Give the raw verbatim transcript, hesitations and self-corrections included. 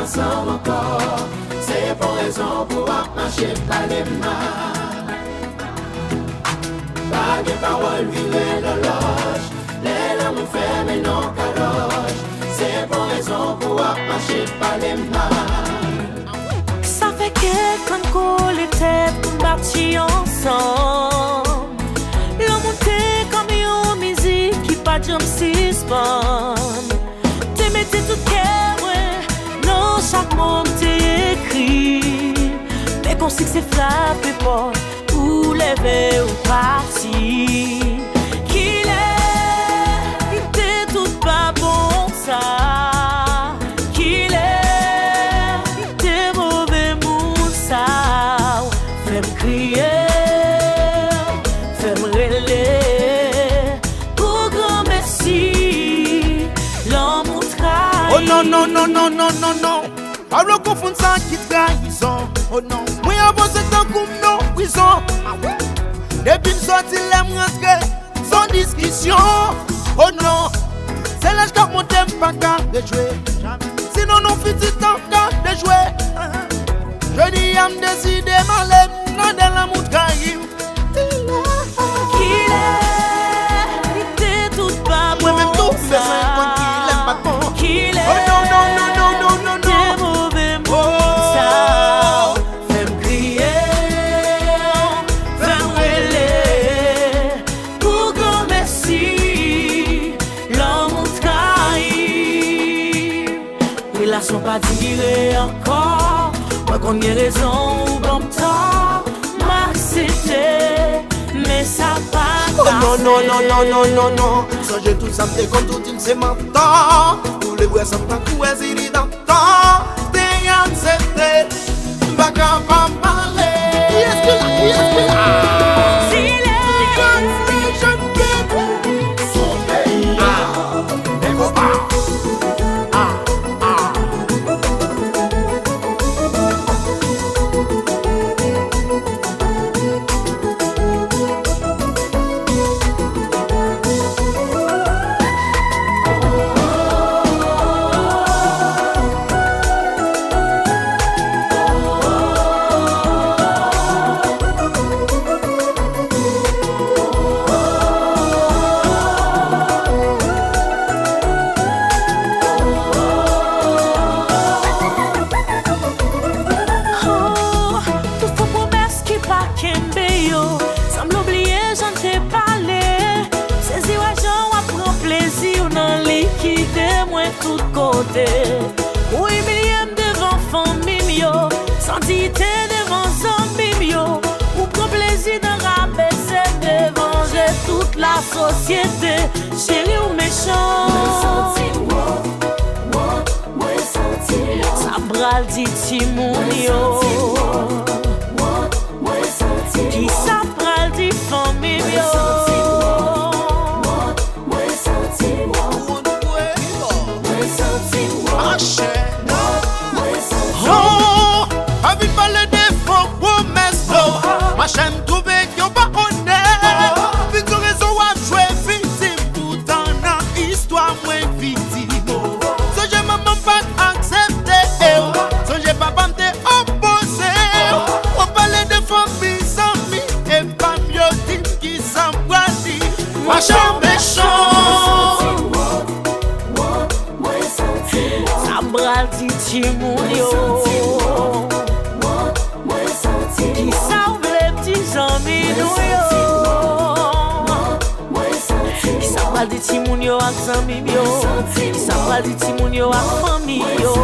Ansanm ankò, se pou rezon pou w ap mache pale m mal. Pa gen pawòl vire lòlòj, lè lanmou fèmen nan kalòj, se pou rezon pou w ap mache pale m mal. Sa fè kèk an kole tèt pou n bati ansanm. Lanmou te kòm yon mizik ki pa janm sispann. Te mete tout kè mwen nan chak mo m te ekri. Men kon siksè frape pòt ou leve ou pati. Kilè li te tout pa bon sa? Kilè li te move moun sa? Fè m kriye, fè m rele pou granmèsi. Lanmou trayi. Oh non, non, non, non, non, non, non. Pablo konfonn sa ki trayizon. Oh non. Mwen avanse tankou m nan prizon. Depi m sòti lè m rantre, se yon diskisyon. Oh non. Se laj k ap monte, m pa ka rejwe. Sinon, non fiti tan ka dejwe. Jodi a, m deside m ale, m nan de lanmou trayi m. Kilè li te tout pa bon sa? Kilè li te move moun sa? Fè m kriye, fè m rele pou granmèsi. Lanmou trayi. Relasyon pa dire ankò. Mwen konn gen rezon ou ban m tò. M aksepte, men sa pa ka fè. Oh non, non, non, non, non, non, non. Sonje tout sa m te konn tou di m se mantò. Ou vle wè sa m tankou Wèzili Dantò. M te aksepte. M pa ka pa pale. Kiyès ki la? Kiyès ki la? Silence. Sou peyi a. Men konpa. Ah, ah. Oh, tout fo pwomès ki pa kenbe yo, sanble w bliye jan n te pale. Sezi wè jan w ap pran plezi w nan li, kite mwen tout kote. Ou imilye m devan fanmi m yo, san diyite devan zanmi m yo. Ou pran plezi nan rabese m devan je tout lasosyete. Cheri, ou mechan. Mwen santi m wo, wo, mwen santi m wo. Sa m pral di timoun yo. Mwen santi m wo, wo, mwen santi m wo. Kisa m pral di fanmi m yo? Mwen santi m wo, wo, mwen santi m wo. Mwen santi m wo. Machè. Mwen santi m wo. Oh, pa vin pale de fo pwomès, non. Machè, m twouve ke w pa onèt. Pitit rezon w ap jwe viktim poutan nan istwa mwen viktim. Sonje manman m pa t aksepte w. Sonje papa m te opoze w. W ap pale de fanmi, zanmi, e pa m yo di m kisa m pral di. Machè, w mechan. Sa m pral di timoun yo? Kisa w vle m di zanmi nou yo? Kisa m pral di timoun yo ak zanmi m yo? Kisa m pral di timoun yo ak fanmi yo?